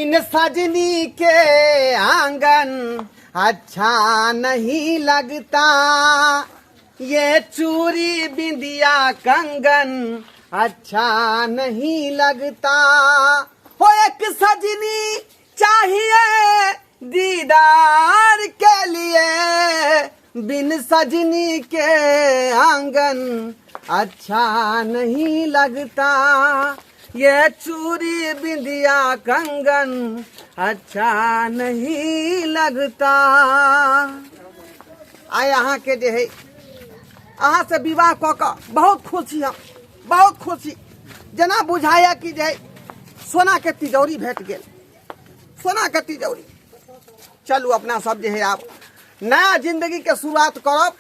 In सजनी के आंगन अच्छा नहीं लगता, ये चूड़ी बिंदिया कंगन अच्छा नहीं लगता। हो एक सजनी चाहिए दीदार के लिए, बिन सजनी के आंगन अच्छा नहीं लगता, ये चूड़ी बिंदिया कंगन अच्छा नहीं लगता। आइ अहाँके जे है अहाँ से विवाह कऽ कऽ बहुत खुशी हम, बहुत खुशी। जेना बुझाया कि जे है सोना के तिजौरी भेट गेल, सोना के तिजौरी। चलू अपना सब जे है आब नया जिंदगी के शुरुआत करब।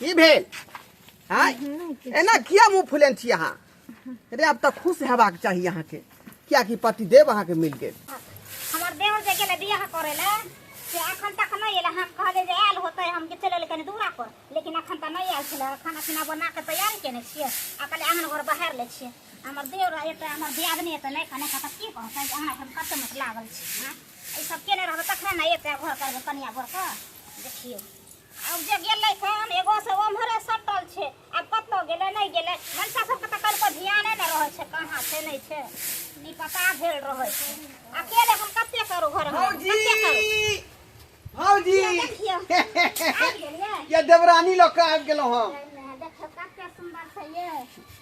की भेल? आँय, एना किया मुँह फुलेन छी अहाँ? अरे आब तऽ खुश हेबाक चाही अहाँके, कियाकि पतिदेव अहाँके मिल गेल। हमर देवर जे गेलै बियाह करै लए से अखन तक नहि एलै। हम कहलियै जे आयल होतै, हम जे चलि एलियै कनि दूरा पर, लेकिन अखन तऽ नहि आयल छलै। खाना पीना बना कऽ तैयारी केने छियै आ कहलियै आङन घर बहारि लै छियै। हमर देवर एतै, हमर दियादनी एतै, नहि खाना खाता की कहतै जे अहाँ एखन कते मत लागल छी? आँय, ई सब केने रहबै तखने ने एतै घर करबै कनिया बरके। देखियौ आब जे गेलै कोन एगो से ओम्हरे सटल छै, आब कतऽ गेलै नहि गेलै। मनसा सबके तऽ कनिको ध्याने नहि रहै छै, कहाँ छै नहि छै, निपता भेल रहै छै। अकेले हम कते करू घर में? भौजी, कते करू? भौजी, देखियौ आबि गेलियै। ये देवरानी लऽ कऽ आबि गेलहुँ हम। देखियौ कते सुन्दर छै ये,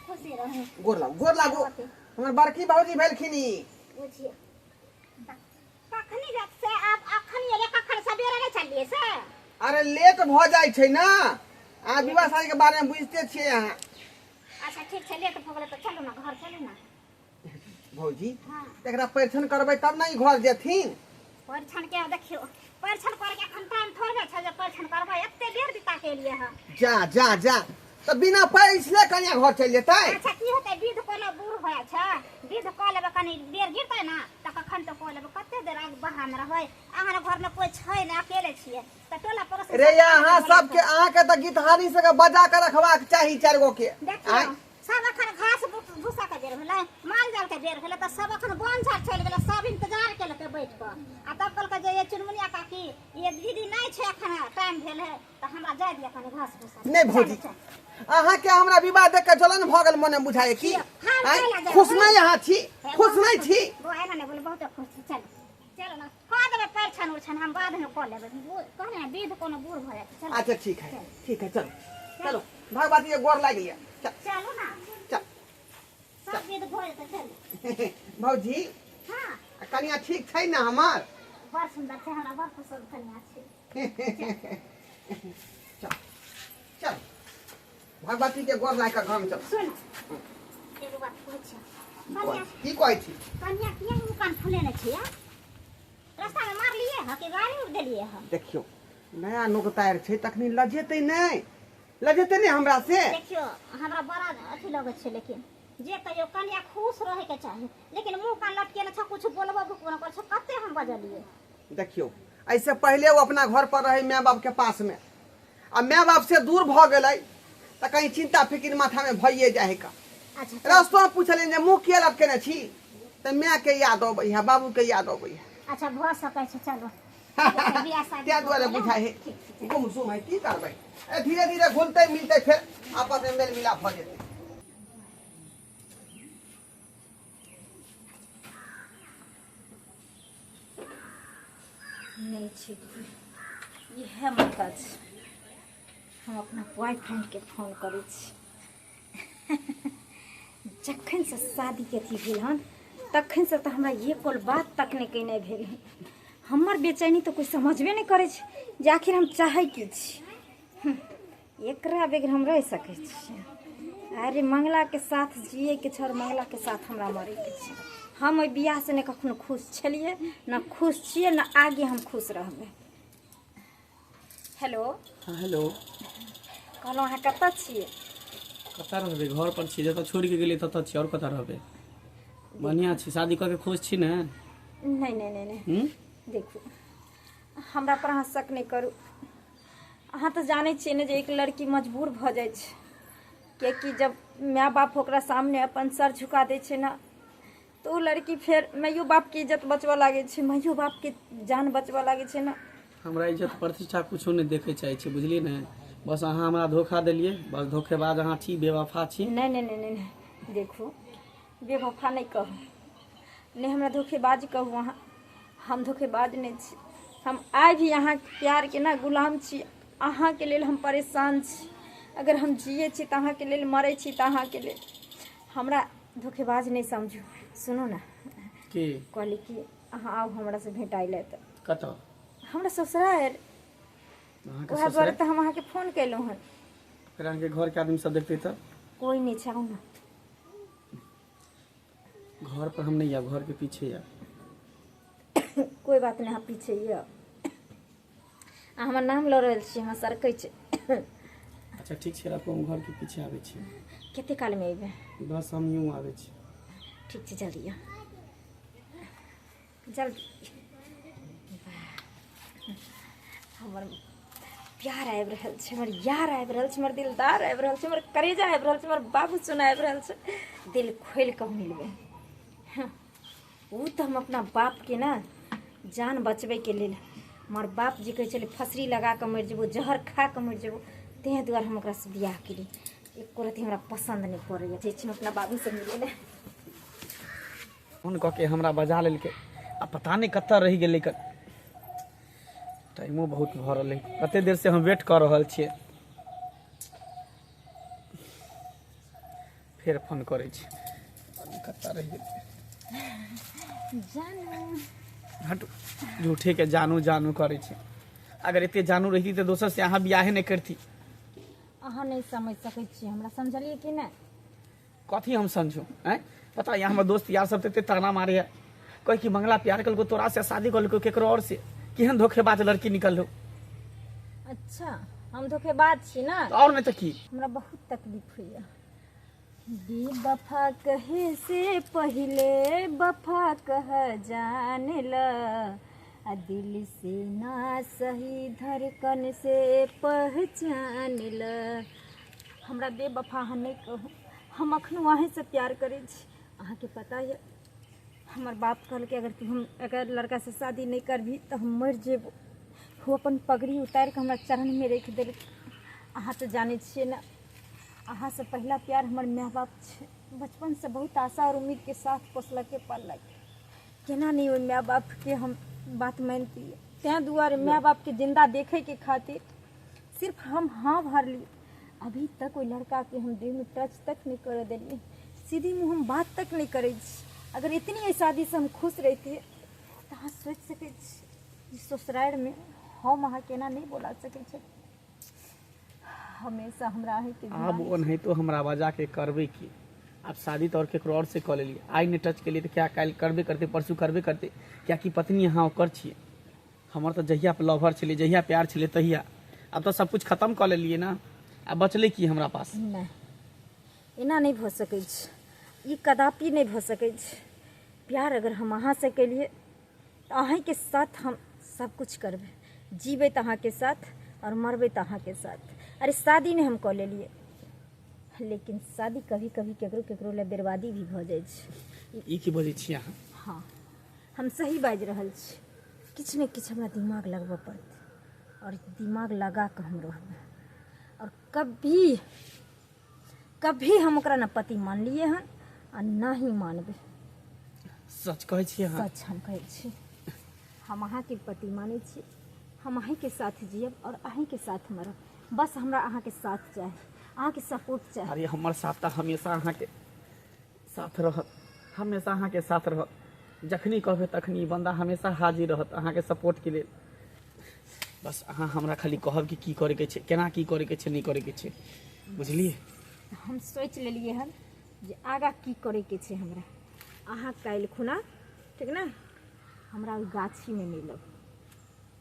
खुशी रहू। गोर लागू, गोर लागू। हमर बड़की भौजी भेलखिन ई। बुझियौ कखनी जात से आब अखन एले, कखन सवेरे नहि चलिए से? अरे लेट भऽ जाइ छै ने, अहाँ विवाह शादी के बारे में बुझिते छियै अहाँ। अच्छा ठीक छै, लेट भऽ गेलै तऽ चलू ने घर, चलू ने। भौजी। हाँ। एकरा परिछन करबै तब ने ई घर जेथिन। परिछन के देखियौ, परिछन करके अखन टाइम थोड़े छै जे परिछन करबै, एते बेर बिता के एलियै हँ। जा जा जा, तऽ बिना परिछले कनिया घर चलि जेतै? अच्छा की होतै, विध कोनो बूढ़ होइ छै, विध कऽ लेबै, कनि बेर गिरतै ने तऽ कखन तऽ कऽ लेबै। कते देर आग बहामे रहबै? अहाँ घरमे कोइ छै ने, अकेले छियै तऽ टोला पड़ोस रे या अहाँ सबके, अहाँके तऽ गीतहारी सबके बजा के रखबाक चाही चारि गो के। देखियौ आँय? सब अखन घास भूसा के बेर भेलै, माल जाल के बेर भेलै, तऽ सब अखन बन झाड़ चलि गेलै, सब इंतजार केलकै बैठ कऽ। आ तब कहलकै जे ये चुनमुनिया काकी, ये दीदी नहि छै, अखन टाइम भेल है तऽ हमरा जाय दिअ कनि घास भूसा। नहि भौजी, अहाँके हमरा विवाह देख के जलन भऽ गेल मने बुझाय की? हाँ, आँय? चलि जायब। खुश नहि अहाँ छी? खुश नहि छी? बौआ एना नहि बोले, बहुत खुश छी। चल चलो ना, कऽ देबै परिछन उरछन हम बादमे कऽ लेबै। कहने ने विध कोनो बूढ़ भऽ जाइ छै। चलो। अच्छा ठीक है, ठीक है, चलो चलो, भगवती के गोर लागि लिअ। चल। चलू ना। चल। सब विध भऽ जेतै, चलू। भौजी। हाँ। आ कनिया ठीक छै ने हमर? बड़ सुन्दर छै, हमरा बड़ पसन्द कनिया छै। चल चल, भगवती के गोर लागि कऽ घर में चल। सुन, एगो बात कहै छी कनिया। की कहै छी? कनिया किया मुँह कान फुलेने छी? रास्ता में मारलिए हँ कि गाड़ी उड़ देलिए हँ? देखियौ नया नोकतार छै तखनी लजेतै नहि, लजेतै नहि हमरा से। देखियौ हमरा बड़ा अथी लगै छै, लेकिन जे कहियौ कनिया खुश रहैके चाही, लेकिन मुँह कान लटकेने छ, कुछ बोलबो भुकबो नहि करै छ, कते हम बजलिए। देखियौ एहिसँ पहिले ओ अपना घर पर रहै माय बाप के पास में, आ माय बाप से दूर भऽ गेलै तऽ कहीं चिंता फिकिर माथा में भइए जाइ है का। अच्छा। रस्तो में पूछलियनि जे मुँह किया लटकेने छी, तऽ माय के याद अबै है, बाबू के याद अबै है। अच्छा भऽ सकै छै, चलू बियाह शादी ताहि दुआरे भऽ गेलै। बुझाइ है ठीक छै। गुम सुम है, की करबै, ए धीरे धीरे घुलतै मिलतै, फेर आपस में मेल मिलाप भऽ जेतै। नहि छै, इएह मौका छै, हम अपना बॉयफ्रेंडके फोन करै छी। जखनसँ शादीके अथी भेल हन तखनसँ तऽ हमरा एक कॉल बात तक नहि कयने भेल हन। हमर बेचैनी तऽ कोइ समझबे नहि करै छै जे आखिर हम चाहै की छी। एकरा बगैर हम रहि सकै छियै? अरे मंगलाके साथ जियैके छै आओर मंगलाके साथ हमरा मरैके छै। हम ओहि बियाहसँ नहि कखनो खुश छलियै, ने खुश छियै, ने आगे हम खुश रहबै। हेलो। हाँ हेलो। कहलहुँ अहाँ कतऽ छियै? कतऽ रहबै, घर पर छी, जतऽ छोड़ि के गेलियै ततऽ छी, आओर कतऽ रहबै? बढ़िआँ छी, शादी कऽ के खुश छी ने? नहि नहि नहि नहि। हूँ? देखू हमरा पर अहाँ शक नहि करू। अहाँ तऽ जानै छियै ने जे एक लड़की मजबूर भऽ जाइ छै, कियाकि जब माय बाप ओकरा सामने अपन सर झुका दै छै ने तऽ ओ लड़की फेर माइयो बापके इज्जत बचबऽ लागै छै, माइयो बापके जान बचबऽ लागै छै ने। हमरा इज्जत प्रतिष्ठा कुछो नहि देखै चाहै छी, बुझलियै ने? बस अहाँ हमरा धोखा देलियै, बस धोखेबाज अहाँ छी, बेवफा छी। नहि नहि नहि नहि नहि, देखू बेवफा नहि कहू, नहि हमरा धोखेबाज कहू अहाँ, हम धोखेबाज नहि छी। हम आइ भी अहाँके प्यारके ने गुलाम छी, अहाँके लेल हम परेशान छी। अगर हम जियै छी तऽ अहाँके लेल, मरै छी तऽ अहाँके लेल। हमरा धोखेबाज नहि समझू। सुनू ने, की कहली कि अहाँ आउ हमरा से भेंटाइ लए। तऽ कतऽ? हमरा ससुराल। अहाँके उएह दुआरे ससुराल? तऽ हम अहाँके फोन केलहुँ हन। फेर अहाँके घरके आदमी सब देखतै तऽ? कोइ नहि छै, आउ ने। घर पर हम नहि आयब, घरके पीछे आयब। कोइ बात नहि, अहाँ पीछे यऽ। अहाँ हमर नाम लऽ रहल छी, हमरा सरकै छै। अच्छा ठीक छै, राखू, हम घरके पीछे आबै छी। कते कालमे अयबै? बस हम यूँ आबै छी। ठीक छै, जल्दी आउ, जल्दी। हमर प्यार आबि रहल छै, हमर यार आबि रहल छै, हमर दिलदार आबि रहल छै, हमर करेजा आबि रहल छै, हमर बाबू सोना आबि रहल छै। दिल खोलि कऽ मिलबै। हँ, ओ तऽ हम अपना बापके ने जान बचबैके लेल, हमर बाप जे कहै छलै फसरी लगा कऽ मरि जेबो, जहर खा कऽ मरि जेबो, ताहि दुआरे हम ओकरासँ बियाह केलियै। एको रत्ती हमरा पसन्द नहि पड़ैए। जाइ छी हम अपना बाबूसँ मिलै लए। फोन कऽ के हमरा बजा लेलकै आ पता नहि कतऽ रहि गेलै। टाइमो बहुत भऽ रहलै, कते देर से हम वेट कऽ रहल छियै। फेर फोन करै छी, कतऽ रहि गेलै। जानू हटू, झूठे के जानू जानू करै छी। अगर एते जानू रहिती तऽ दोसर से अहाँ बियाहे नहि करती। अहाँ नहि समझ सकै छी हमरा, समझलियै कि नहि? कथी हम समझू? आँय, पता यऽ हमर दोस्त यार सब तऽ एते ताना मारैया, कहै कि मंगला प्यार केलको तोरा से, शादी कऽ केकरो और से, केहन धोखेबाज लड़की निकललो। अच्छा, हम धोखेबाज छी ने? और नहि तऽ की। हमरा बहुत तकलीफ होइया। बेवफा कहे से पहिले वफा कह जान ल, आ दिल से ना सही धड़कन से पहचान ल। हमरा बेवफा अहाँ नहि कहू, हम अखनो अहीँसँ प्यार करै छी। अहाँके पता यऽ हमर बाप कहलकै अगर तू हम अगर लड़कासँ शादी नहि करबही तऽ हम मरि जेबो। ओ अपन पगड़ी उतारि कऽ हमरा चरणमे राखि देलकै। अहाँ तऽ जानै छियै ने, अहाँसँ पहिला प्यार हमर माय बाप छै। बचपनसँ बहुत आशा आओर उम्मीदके साथ पोसलकै पाललकै। केना नहि ओहि माय बापके हम बात मानितियै? ताहि दुआरे माय बापके जिन्दा देखैके खातिर सिर्फ हम हाँ भरलियै। अभी तक ओहि लड़काके हम देहमे टच तक नहि करऽ देलियै, सीधी मुँह हम बात तक नहि करै छी। अगर इतनी एहि शादीसँ हम खुश रहितियै तऽ अहाँ सोचि सकै छी जे ससुरारिमे हम अहाँके एना नहि बोला सकै छी। हमेशा हमरा अहीँके आब ओनाहितो हमरा बजा के करबै की? आब शादी तऽ और केकरो और से कऽ लेलियै, आइ नहि टच केलियै तऽ क्या काल्हि करबे करतै, परसू करबे करतै, कियाकि पत्नी अहाँ ओकर छियै। हमर तऽ जहिया लवर छलै, जहिया प्यार छलै तहिया, आब तऽ सब कुछ खतम कऽ लेलियै ने, आब बचलै की हमरा पास? नहि, एना नहि भऽ सकै छै, ई कदापि नहि भऽ सकै छै। प्यार अगर हम अहाँसँ केलियै तऽ अहीँके साथ हम सब कुछ करबै, जीबै तऽ अहाँके साथ आओर मरबै तऽ अहाँके साथ। अरे शादी नहि हम कऽ लेलियै, लेकिन शादी कभी कभी केकरो केकरो लए बर्बादी भी भऽ जाइ छै। ई की बजै छी अहाँ? हँ, हम सही बाजि रहल छी। किछु ने किछु हमरा दिमाग लगबऽ पड़तै आओर दिमाग लगा कऽ हम रहबै। आओर कभी कभी हम ओकरा ने पति मानलियै हन आ ना ही मानबै। सच कहै छी अहाँ? सच हम कहै छी। हम अहाँके पति मानै छी, हम अहीँके साथ जियब आओर अहीँके साथ मरब। बस हमरा अहाँके साथ चाही, अहाँके सपोर्ट चाही। अरे हमर साथ तऽ हमेशा अहाँके साथ रहत, हमेशा अहाँके साथ रहत। जखनी कहबै तखनी ई बन्दा हमेशा हाजिर रहत अहाँके सपोर्टके लेल। बस अहाँ हमरा खाली कहब कि की करैके छै, केना की करैके छै, नहि करैके छै, बुझलियै? हम सोचि लेलियै हन जे आगाँ की करैके छै हमरा। अहाँ काल्हि खुना, ठीक ने, हमरा ओहि गाछीमे मिलब।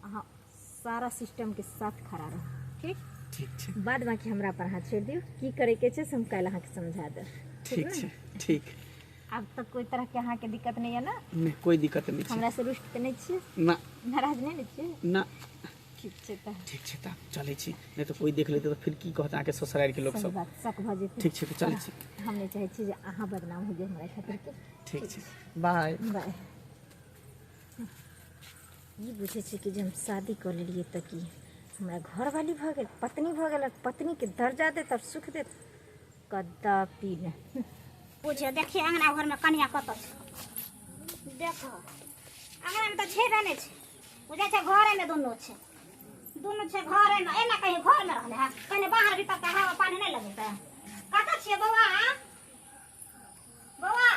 अहाँ सारा सिस्टमके साथ खड़ा रहब, ठीक? ठीक छै। बाद बाकी हमरा पर अहाँ छोड़ि दियौ, की करैके छै से हम काल्हि अहाँके समझा देब। ठीक छै, ठीक। आब तऽ कोइ तरहके अहाँके दिक्कत नहि यऽ ने? नहि, कोइ दिक्कत नहि छै। हमरा से रुष्ट तऽ नहि छियै? ना। नाराज नहि ने छियै? ना। ठीक छै तऽ। ठीक छै तऽ चलै छी, नहि तऽ कोइ देख लेतै तऽ फिर की कहत अहाँके ससुरारिके लोक सही सब। बात, शक भऽ जेतै। ठीक छै तऽ चलै छी। हम नहि चाहै छी जे अहाँ बदनाम हो जाए हमरा खातिर के। ठीक छै, बाय बाय। ई बुझै छी कि जे हम शादी कऽ लेलियै तऽ की हमरा घरवाली भऽ गेल, पत्नी भऽ गेल, आओर पत्नीके दर्जा देत आओर सुख देत? कदापि नहि। बुझियौ, देखिए अंगना घरमे कनिया कतऽ छै। देखो, अंगनामे तऽ छेबे नहि छै, बुझै छै घरेमे दुनू छै, दुनू छै घरेमे। एना कहीं घरमे रहलै हँ, कनि बाहर भीतर तऽ हवा पानी नहि लगेतै। कतऽ छियै बौआ? बौआ।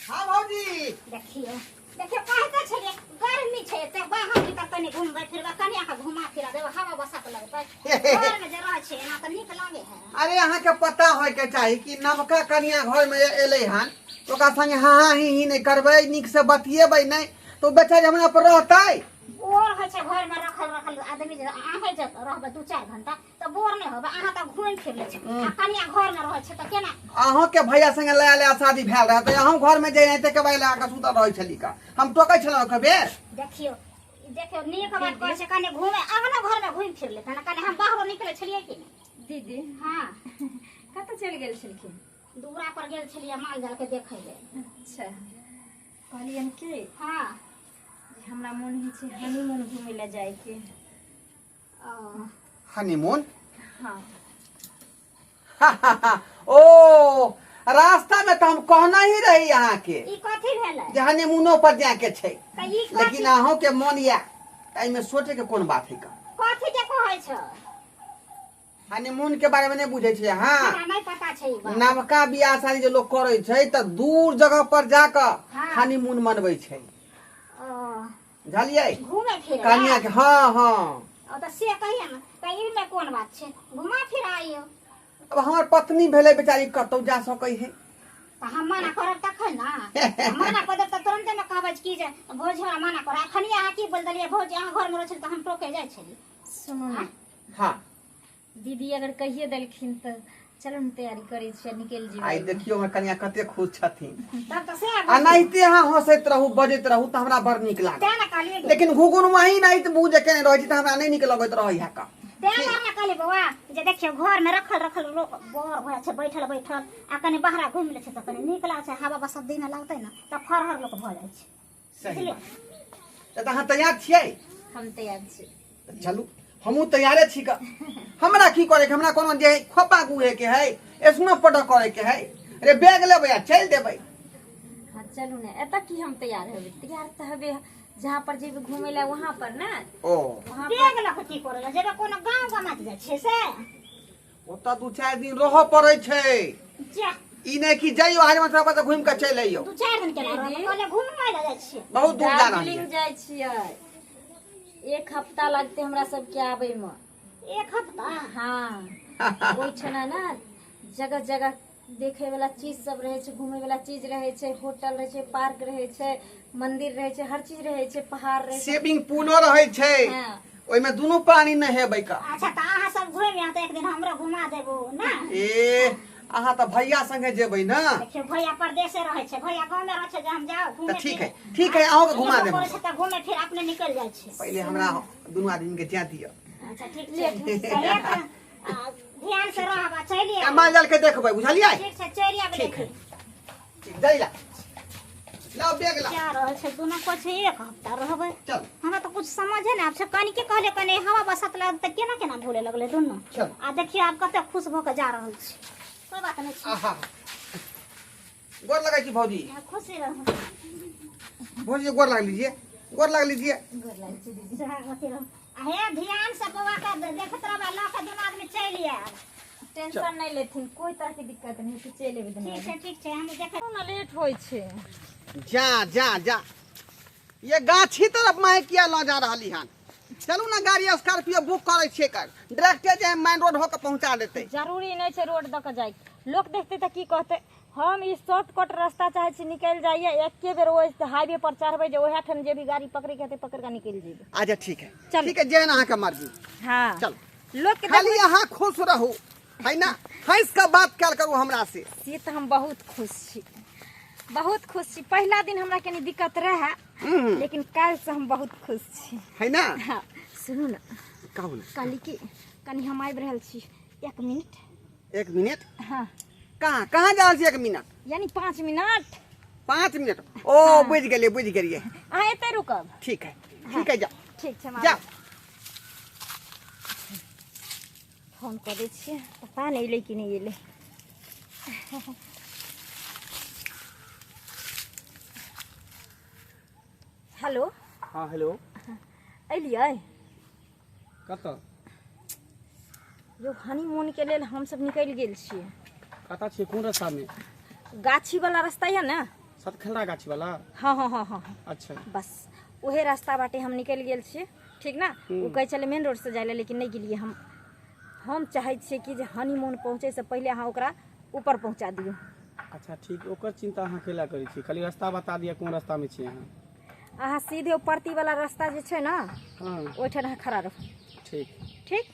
हाँ भौजी। देखियौ देखियौ, कहते छलियै गर्मी छै एते, बाहर भीतर कनि घुमबै फिरबै, कनि अहाँ घुमा फिरा देबै, हवा बसात लगतै। घरमे जे रहै छै एना तऽ नीक लागै है। अरे अहाँके पता होयके चाही कि नवका कनिया घरमे एलै हन तऽ ओकरा संगे हाँ हाँ ही ही नहि करबै, नीक से बतियेबै नहि तऽ ओ बेचारी हमरा पर रहतै? बोर होइ छै घरमे रखल रखल आदमी। जे अहाँ जे रहबै 2-4 घंटा तऽ बोर नहि होबै? अहाँ तऽ घुमि फिर लै छी आ कनिया घरमे रहै छै तऽ केना? अहूँके भैया संगे लया लया शादी भेल रहै तऽ अहूँ घरमे जे एते के लगा कऽ सुतल रहै छली का, हम टोकै छलहुँ एक बेर। देखियौ देखियौ, नीक बात कहै छै, कनि घुमे अंगना घरमे घुमि फिर लेतै ने। कनि हम बाहरो निकलै छलियै कि नहि? दीदी। हाँ। कतऽ चलि गेल छलखिन? दूरा पर गेल छलियै माल जाल के देखै ले। अच्छा, कहलियनि कि हाँ जे हमरा मोन होइ छै हनीमून घुमै लए जाइके। ओ। हनीमून? हाँ। ओ रास्ता में तऽ हम कहना ही रही अहाँके। ई कथी भेलै? जे हनीमूनो पर जाके छै। तऽ ई कथी? लेकिन अहूँके मन या एहिमे सोचे के कोन बात है का? कथी के कहै छै? हनीमून के बारे में नहीं बुझै छै अहाँ? हमरा नहि पता छै ई बात। नवका बियाह शादी जे लोग करै छै तऽ दूर जगह पर जाकऽ हाँ। हनीमून मनबै छै। ओ। बुझलियै? घूमे फिरे कनिया के, हाँ हाँ। ओ तऽ से कहिया ने, तऽ ई मे कोन बात छै, घुमा फिरा आइयो। अब हमर पत्नी भेलै बेचारी, कतौ जा सकै है? तऽ हम मना करब तखन ने, हम मना कऽ देब तऽ तुरन्ते ने कहबै कि जे भौजी हमरा मना कर। अखनी अहाँ की बोल देलियै भौजी? अहाँ घरमे रहै छली तऽ हम टोके जाइ छली। सुनू ने। हाँ। दीदी अगर कहिए देलखिन तऽ चलू ने, तैयारी करै छियै, निकलि जेबै। आइ देखियौ हमर कनिया कते खुश छथिन। तब तऽ से एनाहिते अहाँ हंसैत रहू, बजैत रहू तऽ हमरा बड़ नीक लागत। तें ने कहलियै गे। लेकिन घुघुन वही नहीं तऽ मुँह जे केने रहै छी तऽ हमरा नहि नीक लगैत रहै है का। तें ने हमरा कहलियै बौआ जे देखियौ घरमे रखल रखल लोक बोर भऽ जाइ छै बैठल बैठल, आ कनि बाहरा घुमि लै छै तऽ कनि नीक लागै छै। हवा बसात दिनमे लागतै ने तऽ फरहर लोक भऽ जाइ छै। सही बुझलियै? बात। तऽ अहाँ तैयार छियै? हम तैयार छी। तऽ चलू, हमहूँ तैयारे छी का। हमरा की करे के, हमरा कोनो जे खोपा गुहे के है, ऐसनो पटक करे के है, अरे बैग लेबै आ चलि देबै। हाँ चलू ने, एतऽ की हम तैयार हेबै? तैयार तऽ हेबै जहाँ पर जेबै घूमे लए वहाँ पर ने। ओ। वहाँ पर बैग लऽ कऽ की करै लए जेबै? कोनो गाँव गमात जाइ छियै से? ओतऽ 2-4 दिन रहऽ पड़ै छै। जा। ई नहि कि जइयो हरिमन साहब तऽ घुमि कऽ चलि अइयौ। 2-4 दिन केना रहबै? कहलियै घुमै लए जाइ छियै। बहुत दूर जा रहल दार्जिलिंग जाइ छियै, एक हफ्ता लगतै हमरा सबके आबै मे। एक हफ्ता? हाँ, ओहिठिना ने जगह जगह देखे वाला चीज सब रहै छै, घूमे वाला चीज रहै छै, होटल रहै छै, पार्क रहै छै, मंदिर रहै छै, हर चीज रहै छै, पहाड़ रहै छै। स्विमिंग पूलो रहै छै। हाँ। ओहिमे दुनू प्राणी नहेबै का। अच्छा, तऽ अहाँ सब घुमि आउ तऽ एक दिन हमरो घुमा देबो ने। ए, अहाँ तऽ भैया संगे जेबै ने? देखियौ, भैया परदेसे रहै छै, भैया गाँवमे रहै छै जे हम जाउ घूमे। तऽ ठीक है, ठीक है, अहूँके घुमा देब। करै छै तऽ घूमे फिर अपने निकलि जाइ छै। पहिले हमरा दुनू आदमी के जाय दिअ। अच्छा ठीक छै, तऽ एक ध्यान से रहब आ चलि आयब। माल जाल के देखबै, बुझलियै? ठीक छै, चलि आयब। ठीक है। देखी। ठीक, जाइ ला, लाओ बैग ला। जा रहल छै दुनू को छै, एक हफ्ता रहबै। चल। हमरा तऽ कुछ समझे ने आब छै। कनिके कहले कनि हवा बसात लागल तऽ केना केना बोले लगलै दुनू। चल। आ देखियौ आब कते खुश भऽ कऽ जा रहल छै। कोइ बात नहि छै। आहा, गोर लगै छी भौजी। अहाँ खुशी रहू। भौजी, गोर लाग लीजिए, गोर लाग लीजिए। गोर लागै छी दीदी। सोहागवती रहू। आ हे, ध्यान से बौआ के देखैत रहबै, लऽ कऽ दुनू आदमी चलि आयब। टेंशन नहि लेथिन, कोई तरह के दिक्कत नहीं हेतै, चलि एबै दुनू। ठीक छै, ठीक छै, हम देखै आदमी। लेट होइ छै। जा जा जा, ये गाछी तरफ माहे किया लऽ जा रहली हन? चलू ने, गाड़ी स्कॉर्पियो बुक करै छियै, कर डायरेक्टे जे मेन रोड होके पहुंचा देतै। जरूरी नहि छै रोड दऽ कऽ जाय, लोक देखतै तऽ की कहतै? हम ई शॉर्टकट रास्ता चाहै छी, निकलि जाइए एके बेर ओहि हाईवे पर चढ़बै जे ओएह ठाम जे भी गाड़ी पकड़ैके हेतै पकड़ि कऽ निकलि जेबै। अच्छा ठीक है। चलू। ठीक है, जेहन अहाँके मर्जी। हाँ। चल। लोक के खाली अहाँ खुश रहू है ना, हंस के बात कयल करू हमरा से। से तऽ हम बहुत खुश छी, बहुत खुश छी। पहिला दिन हमरा कनी दिक्कत रहए, लेकिन काल्हिसँ हम बहुत खुश छी। है ना? हाँ। सुनू ने। कहू ने। कहली कि कनी हम आबि रहल छी, 1 मिनट। 1 मिनट? हाँ। कहाँ कहाँ जा रहल छी 1 मिनट? यानी 5 मिनट। 5 मिनट? ओ बुझि गेलियै, बुझि गेलियै। अहाँ एतै रुकब। ठीक है, ठीक है, जाओ। ठीक छै, जाओ। फोन कऽ दै छियै, पता नहि एलै कि नहि एलै। हेलो। हाँ हेलो। एलियै? कतऽ? यो हनीमून के लेल हमसब निकलि गेल छियै। कतऽ छियै, कोन रास्तामे? गाछी वाला रास्ता यऽ ने? सतखलरा गाछी वाला? हाँ हाँ हाँ हाँ। अच्छा, बस उहे रास्ता बाटे हम निकलि गेल छियै, ठीक ना? ओ कहै छलै मेन रोड से जाइ लए, लेकिन नहि गेलियै हम। हम चाहै छियै कि जे हनीमून पहुँचैसँ पहिले अहाँ ओकरा ऊपर पहुँचा दियौ। अच्छा ठीक, ओकर चिंता अहाँ केला करै छी, खाली रास्ता बता दिअ कोन रास्तामे छियै अहाँ। अहाँ सीधे परती वाला रास्ता जे छै ने, हाँ, ओहिठाम अहाँ खड़ा रहू। ठीक। ठीक,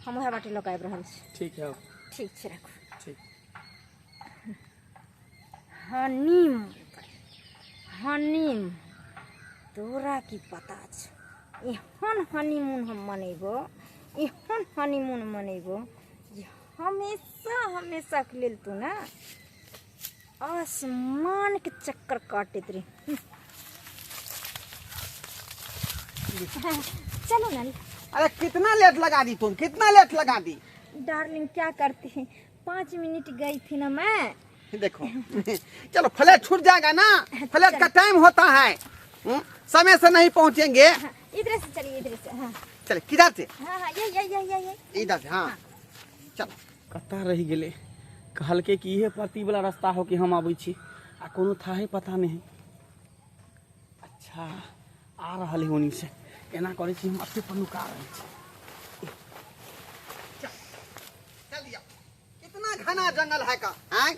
हम उएह बाटे लऽ कऽ आबि रहल छी। ठीक है। ठीक छै, राखू। ठीक। हनीम हनीम तोरा की पता छौ, एहन हनीमून हम मनेबो, एहन हनीमून मनेबो जे हमेशा हमेशा के लेल तू ना आसमान के चक्कर काटैत रही। चलो ना। अरे कितना लेट लगा दी तुम, कितना लेट लगा दी? डार्लिंग क्या करती है, 5 मिनट गई थी ना मैं। देखो चलो फ्लैट छूट जाएगा ना, फ्लैट का टाइम होता है, समय से नहीं पहुंचेंगे। हाँ, इधर से चलिए, इधर से। हाँ चले किधर से? हाँ हाँ, यही यही यही यही इधर से। हाँ चलो। कतऽ रहि गेलै? कहलकै कि इहे परती वाला रास्ता हो कि हम अबै छी, आ कोनो थाहे पता नहि है। अच्छा आ रहल है ओनी से, एना करै छी हम एते पर नुका रहल छी। चलिए, कितना घना जंगल है का आय,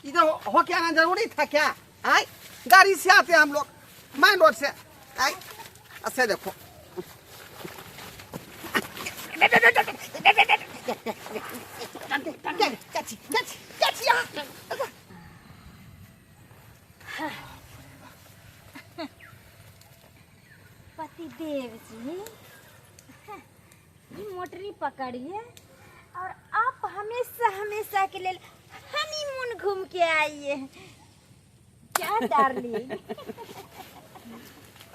इधर हो के आना जरूरी था क्या? आय गाड़ी से आते हम लोग, मेन रोड से आय। अच्छा देखो पति देव जी, ये मोटरी पकड़िए और आप हमेशा हमेशा के लिए हनीमून घूम के आइए। क्या डार्लिंग?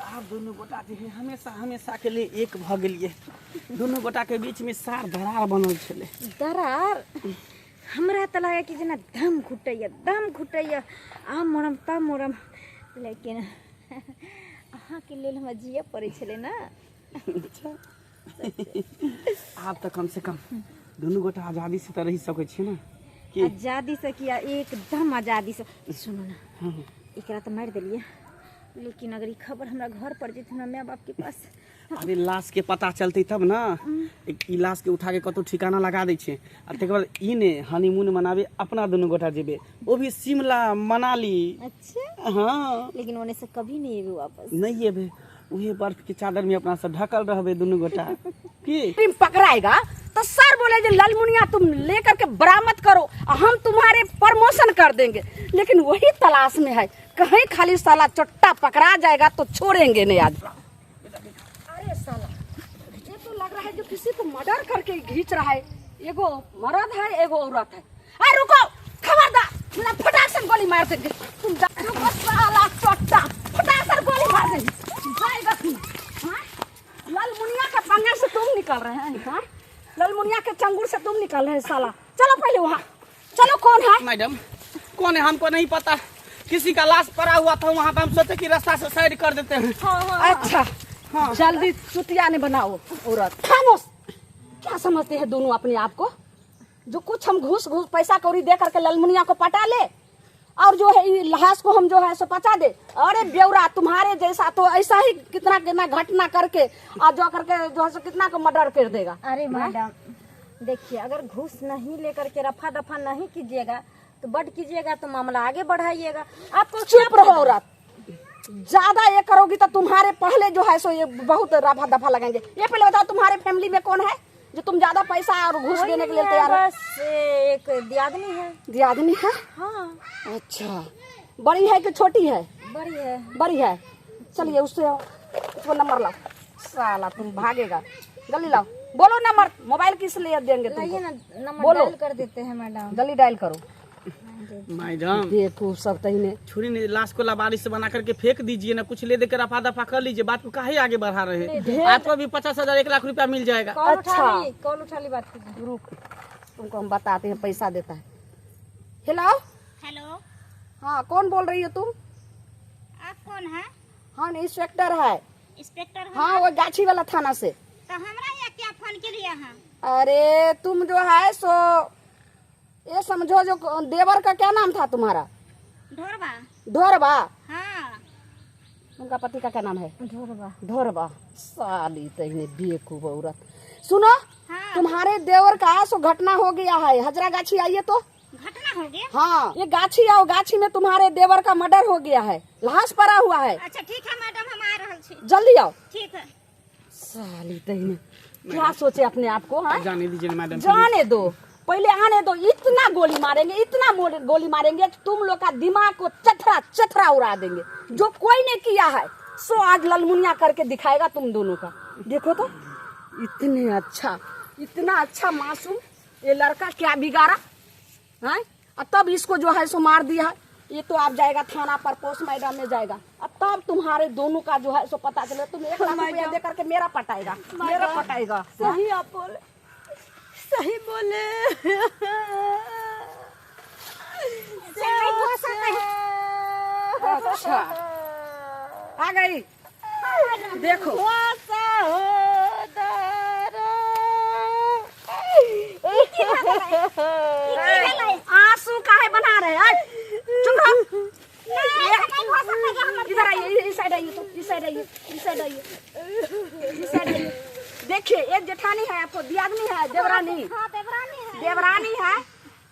आब दुनू गोटा जे है हमेशा हमेशा के लिए एक भऽ गेलियै। दुनू गोटा के बीच में सार दरार बनल छलै। दरार? हमरा तऽ लागै कि जेना दम घुटैया, दम घुटैया, आ मरम तब मरम, लेकिन अहाँके लेल हमरा जियऽ पड़ै छलै ने। अच्छा आब तऽ कम से कम दुनू गोटा आजादी से तऽ रहि सकै छी ने? की आजादी से? किया, एकदम आजादी से। सुनू ना, एकरा तऽ मारि देलियै, लेकिन अगर ई खबर हमरा घर पर जेतै, हमरा माय बाप के पास। अरे लाश के पता चलतै तब ना। ई लाश के उठा के कतौ ठिकाना लगा दै छै, आ तकर बाद ई ने हनीमून मनाबे अपना दुनू गोटा जेबे, वो भी शिमला मनाली। अच्छा। हाँ। लेकिन ओने से कभी नहीं एबे वापस। नहीं एबे, उहे बर्फ के चादर में अपना सब ढकल रहबे दुनू गोटा। की टीम पकड़ाएगा तो सर बोले जो ललमुनिया तुम लेकर के बरामद करो, हम तुम्हारे प्रमोशन कर देंगे। लेकिन वही तलाश में है, कहीं खाली साला चट्टा पकड़ा जाएगा तो छोड़ेंगे नहीं आज। अरे साला ये तो लग रहा है जो किसी को मर्डर करके घींच रहा है। एगो मर्द है एगो औरत है। अरे रुको, खबरदार, मेरा फटाक से गोली मार देंगे। तुम रुको साला चट्टा, फटाक से गोली मार देंगे। जाएगा तुम। हाँ? ललमुनिया के पंगे से तुम निकल रहे हैं। हाँ? ललमुनिया के चंगुल से तुम निकल रहे हैं साला। चलो पहले वहाँ चलो। कौन है मैडम? कौन है हमको नहीं पता, किसी का लाश पड़ा हुआ था वहाँ पे, हम सोचे कि रास्ता से साइड कर देते हैं। अच्छा हाँ। जल्दी चुतिया ने बनाओ औरत। खामोश, क्या समझते हैं दोनों अपने आप को? जो कुछ हम घूस घूस पैसा कौड़ी दे करके ललमुनिया को पटा ले और जो है ये लाश को हम जो है सो पचा दे। अरे बेवरा, तुम्हारे जैसा तो ऐसा ही कितना कितना घटना करके और जो करके जो है सो कितना को मर्डर कर देगा। अरे मैडम देखिए, अगर घूस नहीं लेकर के रफा दफा नहीं कीजिएगा तो बट कीजिएगा तो मामला आगे बढ़ाइएगा। आपको चुप रहो औरत, ज्यादा ये करोगी तो तुम्हारे पहले जो है सो ये बहुत रफा दफा लगाएंगे। ये पहले बताओ तुम्हारे फैमिली में कौन है जो तुम ज्यादा पैसा और घूस देने के लिए तैयार हो? बस एक दियादनी है। दियादनी है? हाँ। अच्छा, बड़ी है कि छोटी है? बड़ी है। बड़ी है, चलिए उससे उसको नंबर लाओ। साला तुम भागेगा। जल्दी लाओ, बोलो नंबर, मोबाइल किस लिए देंगे तुमको? ना नंबर बोलो। डायल कर देते हैं मैडम। जल्दी डायल करो। मैडम बेवकूफ सब तहीने। छुरी ने लाश को लावारिस से बना करके फेंक दीजिए ना, कुछ ले देकर रफा दफा कर लीजिए, बात को काहे आगे बढ़ा रहे हैं? आपको भी 50,000 1 लाख रुपया मिल जाएगा। कॉल अच्छा। उठा ली, कॉल उठा ली, बात कीजिए। रुक, तुमको हम बताते हैं, पैसा देता है। हेलो। हेलो। हाँ कौन बोल रही हो तुम? आप कौन है? हम इंस्पेक्टर है। इंस्पेक्टर हो? हाँ वो गाछी वाला थाना से। तो हमरा यहाँ क्या फोन के लिए है? अरे तुम जो है सो ये समझो, जो देवर का क्या नाम था तुम्हारा? ढोरबा। ढोरबा। हाँ। उनका पति का क्या नाम है? ढोरबा। ढोरबा। साली तहीने बेवकूफ औरत। सुनो। हाँ। तुम्हारे देवर का सो घटना हो गया है, हजरा गाछी आइए तो। घटना हो गया? हाँ ये गाछी आओ, गाछी में तुम्हारे देवर का मर्डर हो गया है, लाश पड़ा हुआ है। अच्छा ठीक है मैडम, हम आ रहल छी। जल्दी आओ। ठीक है। साली तहीने क्या सोचे अपने आप को? हाँ जाने दीजिए ना मैडम। जाने दो, पहले आने दो, इतना गोली मारेंगे, इतना गोली मारेंगे कि तुम लोग का दिमाग को चथरा चथरा उड़ा देंगे। जो कोई ने किया है सो आज ललमुनिया करके दिखाएगा तुम दोनों का। देखो तो इतने अच्छा, इतना अच्छा मासूम ये लड़का क्या बिगाड़ा है, और तब इसको जो है सो मार दिया। ये तो आप जाएगा थाना पर, पोस्ट मैडम में जाएगा, अब तब तुम्हारे दोनों का जो है सो पता चले। तुम 1 लाख रुपया दे करके मेरा पटाएगा, मेरा पटाएगा। सही आप बोले, सही बोले। अच्छा आ गई, देखो। आंसू काहे बना रहे हैं? चुप रहो। इधर आइए, इस साइड आइए, तो इस साइड आइए, इस साइड आइए, इस साइड आइए। देखिए एक जेठानी है आपको, दियादनी है, देवरानी। हाँ देवरानी है। देवरानी है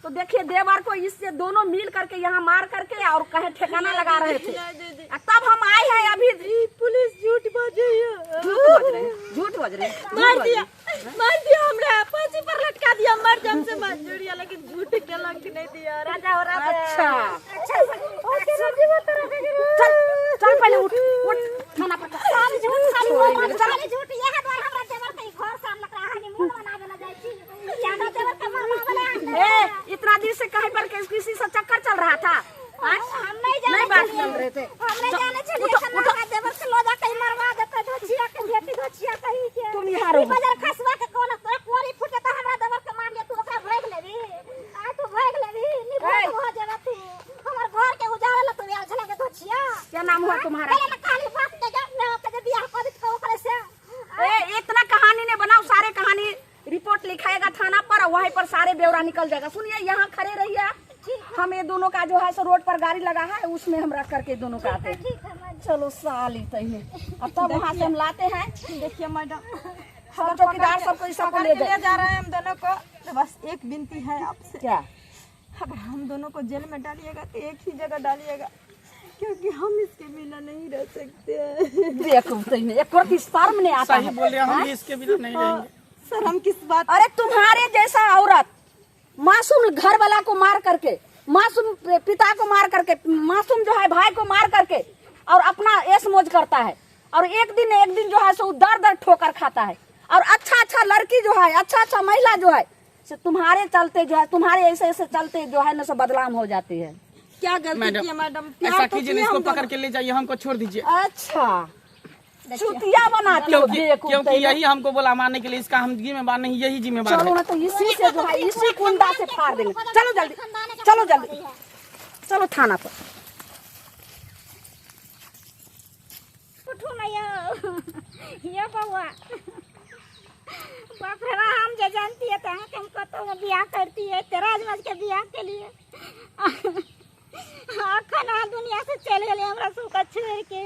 तो देखिए देवर को इससे दोनों मिल करके यहाँ मार करके और कहे ठिकाना लगा रहे थे। तब हम आए हैं अभी। पुलिस झूठ बज रही है, झूठ बज रहे हैं, झूठ बज रहे हैं। मार दिया, मार दिया हमरा, फांसी पर लटका दिया, मर जाम से मर जुड़िया, लेकिन झूठ के लंक नहीं दिया। राजा हो राजा। अच्छा अच्छा चल चल पहले उठ उठ, थाना पर सब झूठ, खाली वो खाली झूठ। यह द्वार हमरा देवर के घर सामने लग रहा है, मुंह बनावे ला जाय छी, ज्यादा देवर के मरवावे ला। ए इतना दिन से कहीं पर किसी से चक्कर चल रहा था? हम नहीं जाने, नहीं बात चल रहे थे, हम नहीं जाने चलिए। हमरा देवर के लो जा कहीं मरवा देते, धोचिया के बेटी, धोचिया कहीं के। तुम यहाँ रहो। बाजार खसवा के कोन तोरा कोरी फूटे त हमरा देवर के मार लिया, तू ओकरा भाग लेबी? आ तू भाग लेबी? नि भाग हो जेबा तू, हमर घर के उजाड़े ला तू आयल छला के धोचिया। क्या नाम हुआ तुम्हारा? पहले खाली बाप के जा ना के बियाह कर देत ओकरे से। ए इतना कहानी ने बनाओ, सारे कहानी रिपोर्ट लिखाएगा थाना पर, वहीं पर सारे ब्यौरा निकल जाएगा। सुनिए यहाँ खड़े रहिए, हम ये दोनों का जो है सो रोड पर गाड़ी लगा है उसमें हम रख करके दोनों का आते हैं। चलो साली तही, अब तब वहाँ से हम लाते हैं। देखिए मैडम सब चौकीदार सबको सबको ले जा रहे हैं हम दोनों को। तो बस एक विनती है आपसे। क्या? अगर हम दोनों को जेल में डालिएगा तो एक ही जगह डालिएगा, क्योंकि हम इसके बिना नहीं रह सकते। देखो सही में एक और शर्म नहीं आता है। बोल रहे हम इसके बिना नहीं रहेंगे। सर हम किस बात? अरे तुम्हारे जैसा औरत मासूम घर वाला को मार करके, मासूम पिता को मार करके, मासूम जो है भाई को मार करके और अपना ऐश मौज करता है, और एक दिन जो है सो दर दर ठोकर खाता है। और अच्छा अच्छा लड़की जो है, अच्छा अच्छा महिला जो है से तुम्हारे चलते जो है, तुम्हारे ऐसे ऐसे चलते जो है ना सो बदनाम हो जाती है। क्या गलती की मैडम? ऐसा कीजिए इसको पकड़ के ले जाइए, हमको छोड़ दीजिए। अच्छा चुतिया बनाती हो क्योंकि यही हमको बोला मारने के लिए, इसका हम जिम्मेवार नहीं, यही जिम्मेवार। चलो ना तो इसी से जो है इसी कुंडा से फाड़ देंगे। चलो जल्दी, चलो जल्दी, चलो थाना पर। उठो ना यो बउआ, बाप रे हम जे जानती है तो हम कतो में बियाह करती है, तेरा मज के बियाह के लिए अखन दुनिया से चल गेलै हमरा सबके छोड़ के।